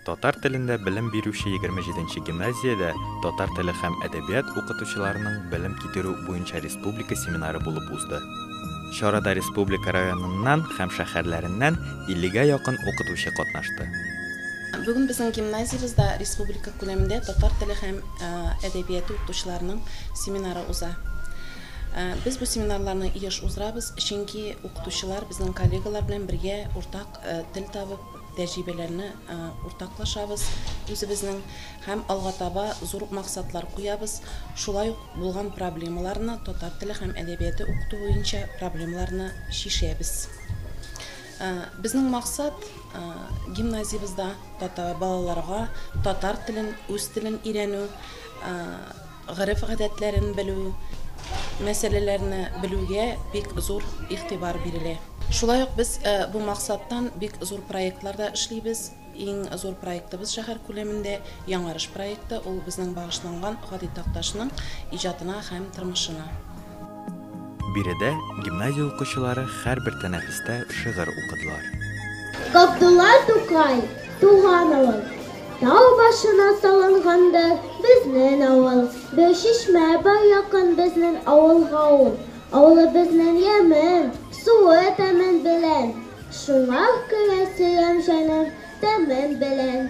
Татар телендә белем бирүче 27 нче гимназиядә татар теле һәм әдәбият укытучыларының белем китерү буенча республика семинары булып узды. Чарада республика районыннан һәм шәһәрләреннән 50 гә якын укытучы катнашты. Бүген безнең гимназиябездә республика күләмендә татар теле һәм әдәбияты укытучыларының семинары уза. Без бу семинарларны еш уздырабыз, чөнки укытучылар безнең коллегалар белән бергә уртак тел табып, тәҗрибәләрне уртаклашабыз үзебезнең һәм алга таба зур максатлар куябыз. Шулай ук булган проблемаларны, татар теле һәм әдәбияты укыту буенча проблемаларны чишәбез. Безнең максат, гимназиябездә татар балаларга татар телен, үз телен өйрәнү, гореф-гадәтләрен белү мәсьәләләрне белүгә бик зур игътибар бирелә. Шулай ук без бу максаттан бик зур проектлар да эшлибез. Иң зур проектыбыз шәһәр күләмендә Яңарыш проекты, ул безнең багышланган Һади Такташның иҗатына һәм тормышына. Биредә гимназия укучылары һәрбер тәнәфестә шигырь укыдылар. Габдулла Тукай, Туган авыл. Тау башына салынгандыр безнен авыл, Бер чишмә бар якын безнен авылга ул. Авылыбызнын ямен, суы тәмен беләм, Шуңа күрә сөям җаным тәмен белән.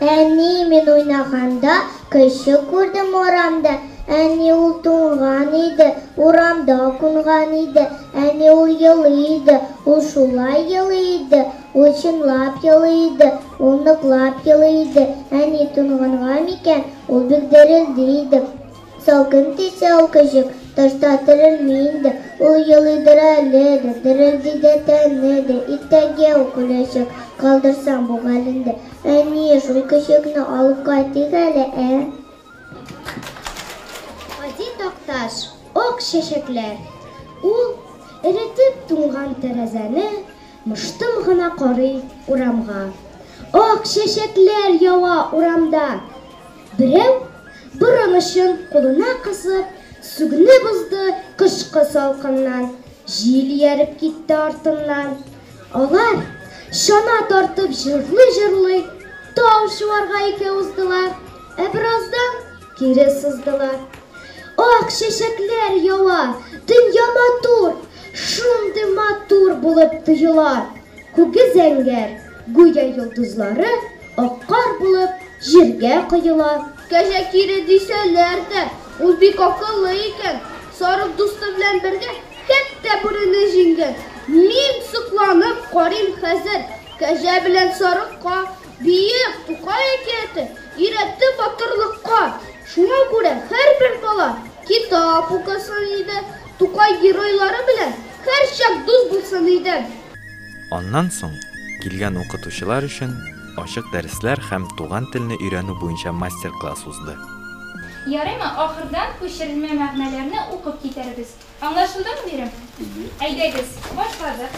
Әни, мин уйнаганда, көчек күрдем урамда. Әни, ул туңган иде, урамда кунган иде. Әни, ул елый иде, ул шулай елый иде, ул чынлап елый иде, ул ныклап елый иде. Әни туңганга микән, ул бик дерелди иде. Салкын тисә ул көчек, тышта терелми инде. Ул елыйдыр әле дә, дерелди дә тәне дә, иртәгә үк үләчәк, калдырсаң бу хәлендә. Әни, шул көчекне алып кайтыйк әле, ә? Һади Такташ, Ак чәчәкләр. Ул, эретеп туңган тәрәзәне мыштым гына карый урамга. Ак чәчәкләр ява урамда. Берәү, борын очын кулына кысып, сүгенеп узды кышкы салкыннан, җил ияреп китте артыннан. Алар, чана тартып җырлый-җырлый, тау шуарга икәү уздылар, ә бераздан кире сыздылар. Ак чәчәкләр ява, дөнья матур, шундый матур булып тоела. Күге зәңгәр, гүя йолдызлары ак кар булып җиргә коела. Кәҗә кире дисәләр дә, ул бик акыллы икән. Сарык дусты белән бергә хәтта бүрене җиңгән. Мин сокланып карыйм хәзер кәҗә белән сарыкка. Биек Тукай әкияте өйрәтте батырлыкка. Шуңа күрә һәрбер бала китап укысын иде, Тукай геройлары белән һәрчак дус булсын иде. Аннан соң килгән укытучылар өчен ачык дәресләр һәм туган телне өйрәнү буенча мастер-класс узды. Ярыймы, ахырдан күчерелмә мәгънәләрне укып китәрбез. Аңлашылдымы бирем? Әйдәгез, башладык.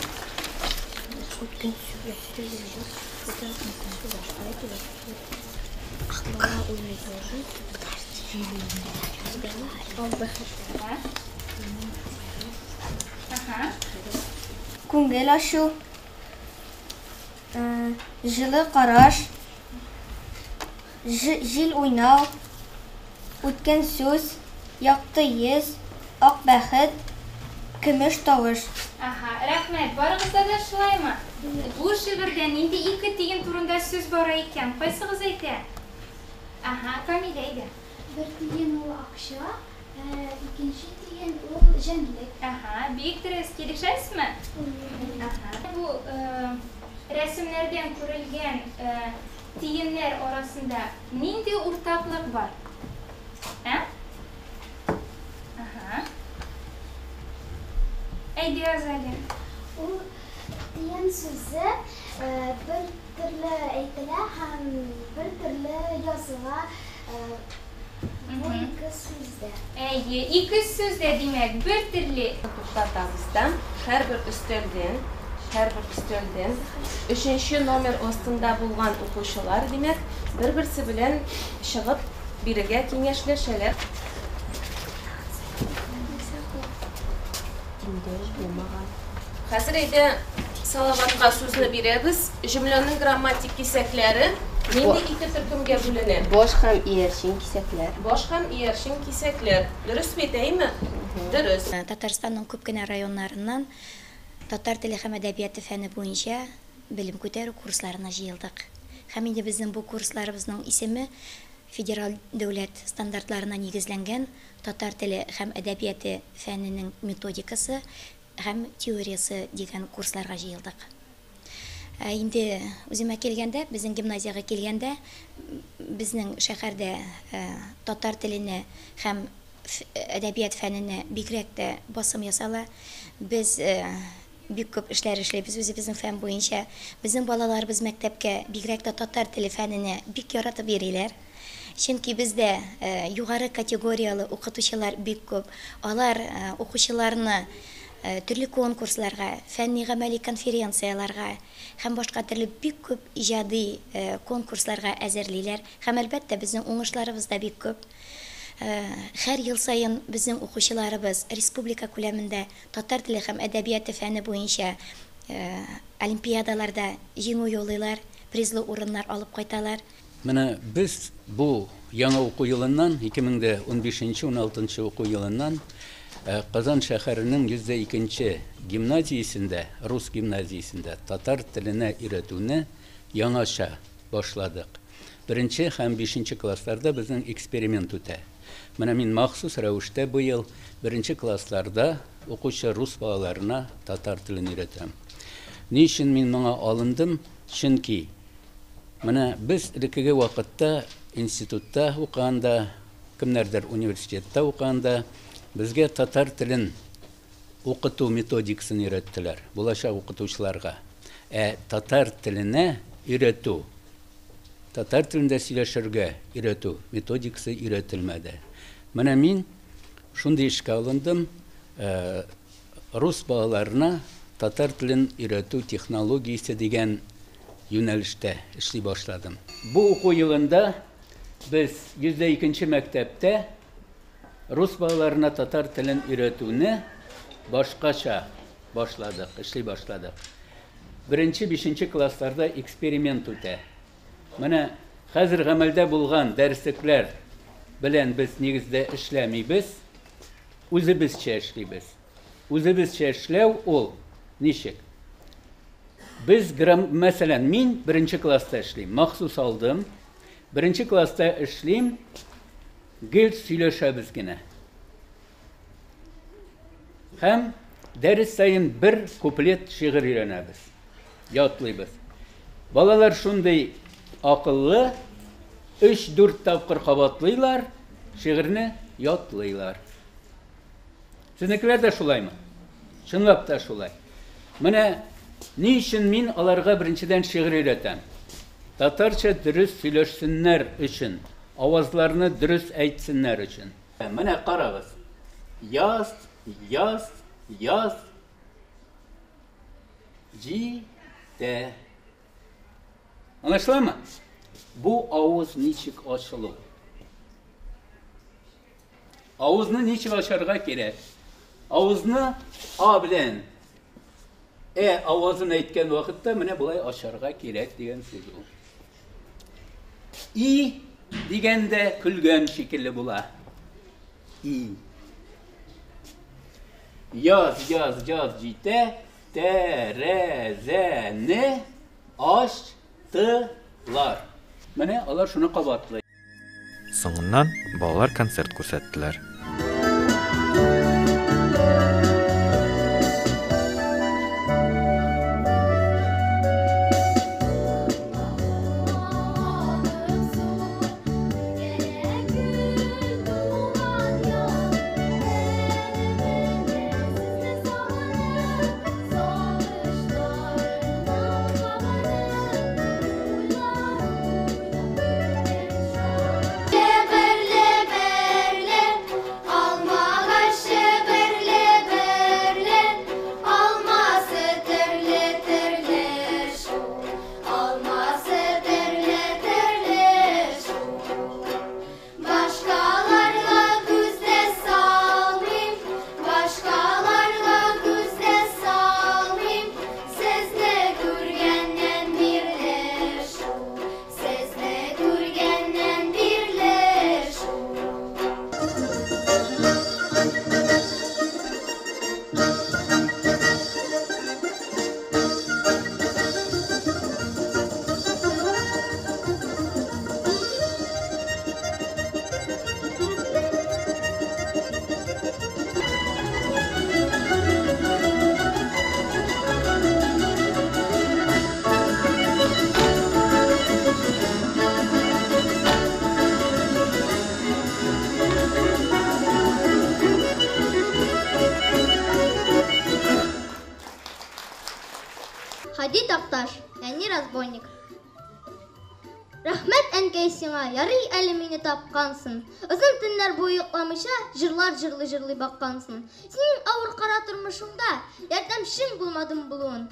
Күңел ачу, җылы караш, җил уйнау, үткен сүз, якты йөз, ак бәхет, көмеш тавыш. Аһа, рәхмәт. Барыгызда да шулаймы? Бу шигырьдә нинди ике тиен турында сүз бара икән? Кайсыгыз әйтә? Аһа, Камилә, әйдә. Бер тиен ул акча, Ә икенче тиен ул җәнлек. Әһә, бик дөрес. Килешәсезме? Әһә. Бу рәсемнәрдән күрелгән тиеннәр арасында нинди уртаклык бар? Ә? Әһә. Әйдә, Азалия. Ул тиен сүзе бер төрле әйтелә һәм бер төрле языла. Бу ике сүз дә. Әйе, ике сүз дә, димәк, бер төрле. Туктатабыз да, һәрбер өстәлдән, һәрбер өстәлдән өченче номер астында булган укучылар, димәк, бер-берсе белән чыгып бирергә киңәшләшәләр. Тиңдәш булмаган. Хәзер әйдә Салаватка сүзне бирәбез. Җөмләнең грамматик кисәкләре. Нинди ике төркемгә бүленә? Баш һәм иярчен кисәкләр. Баш һәм иярчен кисәкләр. Дөрес бит, әйме? Дөрес. Татарстанның күп кенә районнарыннан татар теле һәм әдәбияты фәне буенча белем күтәрү курсларына җыелдык. Һәм инде безнең бу курсларыбызның исеме федераль дәүләт стандартларына нигезләнгән татар теле һәм әдәбияты фәненең методикасы һәм теориясе дигән курсларга җыелдык. Ә инде үземә килгәндә, безнең гимназиягә килгәндә, безнең шәһәрдә татар теленә һәм әдәбият фәненә бигрәк тә басым ясала. Без бик күп эшләр эшлибез үзебезнең фән буенча. Безнең балаларыбыз мәктәпкә бигрәк тә татар теле фәненә бик яратып йөриләр. Чөнки бездә югары категорияле укытучылар бик күп. Алар укучыларны төрле конкурсларга, фәнни-гамәли конференцияләргә һәм башка төрле бик күп иҗади конкурсларга әзерлиләр. Һәм әлбәттә безнең уңышларыбыз да бик күп. Һәр ел саен безнең укучыларыбыз республика күләмендә татар теле һәм әдәбияты фәне буенча олимпиадаларда җиңү яулыйлар, призлы урыннар алып кайталар. Менә без бу яңа уку елыннан, 2015-16 уку елыннан Казан шәһәренең 102 гимназиясендә, рус гимназиясендә татар теленә өйрәтүне яңача башладык. 1 һәм 5 классларда безнең эксперимент үтә. Менә мин махсус рәвештә быел 1 классларда укучы рус балаларына татар телен өйрәтәм. Ни өчен мин моңа алындым? Чөнки менә без элеккеге вакытта институтта укыганда, кемнәрдер университетта укыганда безгә татар телен укыту методикасын өйрәттеләр булачак укытучыларга. Ә татар теленә өйрәтү, татар телендә сөйләшергә өйрәтү методикасы өйрәтелмәде. Менә мин шундый эшкә алындым, рус балаларына татар телен өйрәтү технологиясе дигән юнәлештә эшли башладым. Бу уку елында без 102 мәктәптә рус балаларына татар телен өйрәтүне башкача башладык, эшли башладык. 1-5 классларда эксперимент үтә. Менә хәзер гамәлдә булган дәреслекләр белән без нигездә эшләмибез, үзебезчә эшлибез. Үзебезчә эшләү ул ничек? Без, мәсәлән, мин 1 класста эшлим, махсус алдым. 1 класста эшлим, гел сөйләшәбез генә. Һәм дәрес саен бер куплет шигырь өйрәнәбез, ятлыйбыз. Балалар шундый акыллы, 3-4 тапкыр кабатлыйлар, шигырьне ятлыйлар. Сезнекеләр дә шулаймы? Чынлап та шулай. Менә ни өчен мин аларга беренчедән шигырь өйрәтәм? Татарча дөрес сөйләшсеннәр өчен, авазларны дөрес әйтсеннәр өчен. Менә карагыз. Яз, яз, яз. Җитә. Аңлашыламы? Бу авыз ничек ачылу? Авызны ничек ачарга кирәк? Авызны А белән Э авазын әйткән вакытта менә болай ачарга кирәк дигән сүз ул. И дигәндә көлгән шикелле була. И. Яз, яз, яз җитә, тәрәзәне ачтылар. Менә алар шуны кабатлый. Соңыннан балалар концерт күрсәттеләр. Берле, берле, Рәхмәт, әнкәй, сиңа, ярый әле мине тапкансың. Озын төннәр буе йокламыйча, җырлар җырлый-җырлый баккансың. Синең авыр кара тормышыңда ярдәмчең булмадым булуын.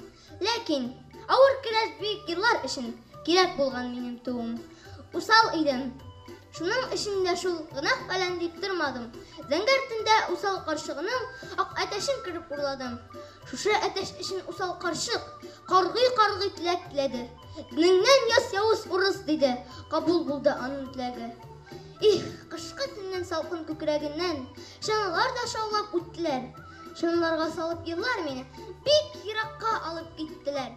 Ләкин авыр көрәш бөек еллар өчен кирәк булган минем тууым. Усал идем. Шуның өчен дә шул гөнаһ фәлән дип тормадым. Зәңгәр төндә усал карчыгының ак әтәчен кереп урладым. Шушы әтәч өчен усал карчык каргый-каргый теләк теләде. Денеңнән яз явыз урыс, диде. Кабул булды аның теләге. Их, кышкы төннең салкын күкрәгеннән чаналар да шаулап үттеләр. Чаналарга салып еллар мине бик еракка алып киттеләр.